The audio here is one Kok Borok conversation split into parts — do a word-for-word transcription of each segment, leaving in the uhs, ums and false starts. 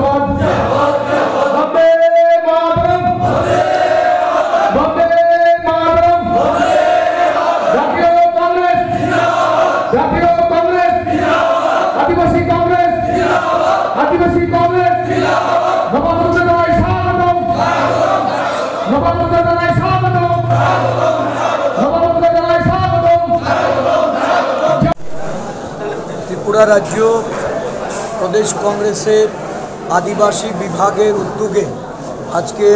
Bande Mataram! Bande Mataram! জাতীয় কংগ্রেস! জাতীয় কংগ্রেস! আদিবাসী কংগ্রেস! আদিবাসী কংগ্রেস! নবাগত জানাই স্বাগতম! নবাগত জানাই স্বাগতম! নবাগত জানাই স্বাগতম! ত্রিপুরা রাজ্য প্রদেশ কংগ্রেসের আদিবাসী বিভাগের উদ্যোগে আজকে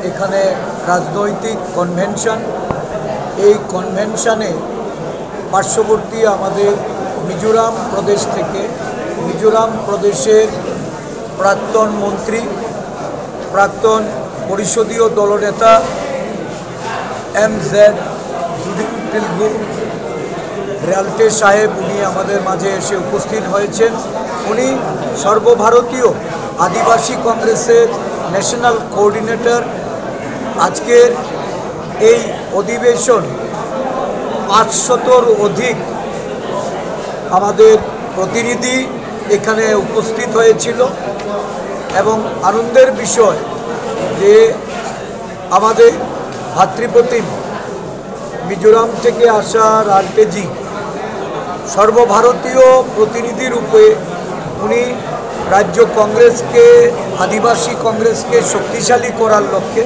এখানে রাজনৈতিক কনভেনশন। এই কনভেনশনে পার্শ্ববর্তী আমাদের মিজোরাম প্রদেশ থেকে, মিজোরাম প্রদেশের প্রাক্তন মন্ত্রী, প্রাক্তন পরিষদীয় দলনেতা এম জেড জুডিন পিলগু রেয়ালটে সাহেব, উনি আমাদের মাঝে এসে উপস্থিত হয়েছেন। উনি সর্বভারতীয় আদিবাসী কংগ্রেসের ন্যাশনাল কোঅর্ডিনেটর। আজকের এই অধিবেশন পাঁচশতর অধিক আমাদের প্রতিনিধি এখানে উপস্থিত হয়েছিল এবং আনন্দের বিষয় যে আমাদের ভাতৃপ্রতিম মিজোরাম থেকে আসা রান্তেজি সর্বভারতীয় প্রতিনিধি রূপে উনি রাজ্য কংগ্রেসকে, আদিবাসী কংগ্রেসকে শক্তিশালী করার লক্ষ্যে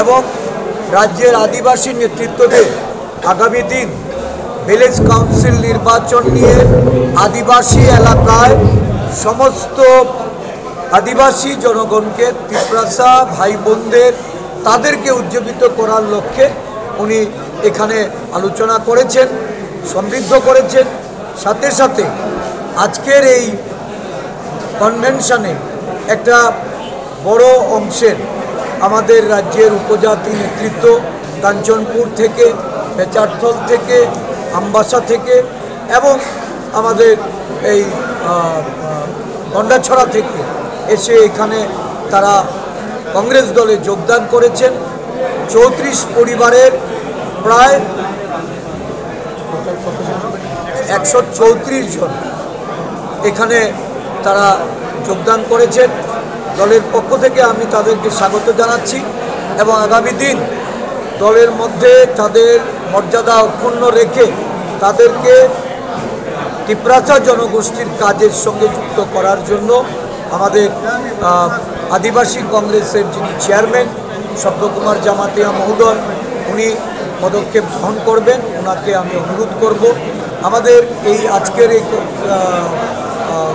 এবং রাজ্যের আদিবাসী নেতৃত্বদের আগামী দিন ভিলেজ কাউন্সিল নির্বাচন নিয়ে আদিবাসী এলাকায় সমস্ত আদিবাসী জনগণকে, তিপ্রাসা ভাই বোনদের, তাদেরকে উজ্জীবিত করার লক্ষ্যে উনি এখানে আলোচনা করেছেন, সমৃদ্ধ করেছেন। সাথে সাথে আজকের এই কনভেনশনে একটা বড় অংশের আমাদের রাজ্যের উপজাতি নেতৃত্ব কাঞ্চনপুর থেকে, বেচারথল থেকে, আমবাসা থেকে এবং আমাদের এই, আহ, আহ, গন্ডাছড়া থেকে এসে এখানে তারা কংগ্রেস দলে যোগদান করেছেন। চৌত্রিশ পরিবারের প্রায় একশো চৌত্রিশ জন এখানে তারা যোগদান করেছেন। দলের পক্ষ থেকে আমি তাদেরকে স্বাগত জানাচ্ছি এবং আগামী দিন দলের মধ্যে তাদের মর্যাদা অক্ষুণ্ণ রেখে তাদেরকে তিপ্রাসা জনগোষ্ঠীর কাজের সঙ্গে যুক্ত করার জন্য আমাদের, আহ, আদিবাসী কংগ্রেসের যিনি চেয়ারম্যান সত্যকুমার জামাতিয়া মহোদয়, উনি পদক্ষেপ গ্রহণ করবেন, ওনাকে আমি অনুরোধ করব। আমাদের এই আজকের এই, আহ, আহ,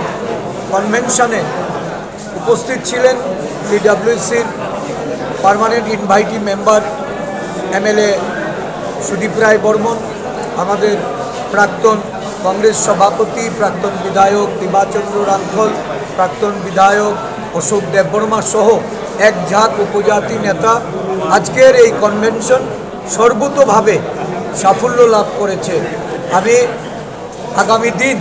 কনভেনশনে উপস্থিত ছিলেন সিডাব্লিউসির permanent invitee member MLA Sudip Roy Barman, আমাদের প্রাক্তন কংগ্রেস সভাপতি, প্রাক্তন বিধায়ক দিবাচন্দ্র রাংখল, প্রাক্তন বিধায়ক অশোক দেববর্মা সহ এক ঝাঁক উপজাতি নেতা। আজকের এই কনভেনশন সর্বতোভাবে সাফল্য লাভ করেছে। আমি আগামী দিন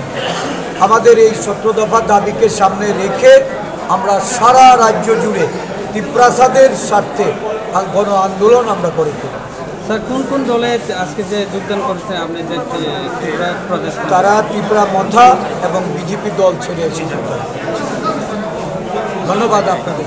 আমাদের এই সতেরো দফা দাবিকে সামনে রেখে আমরা সারা রাজ্য জুড়ে তিপ্রাসাদের স্বার্থে আ-, গণ আন্দোলন আমরা গড়ে তুলব। স্যার, কোন কোন দলে আজকে যে যোগদান করেছে আপনি যে, যে ত্রিপুরা প্রদেশ কমিটি? তারা ত্রিপুরা মথা এবং বিজেপি দল ছেড়ে এসেছে। ধন্যবাদ আপনাদের।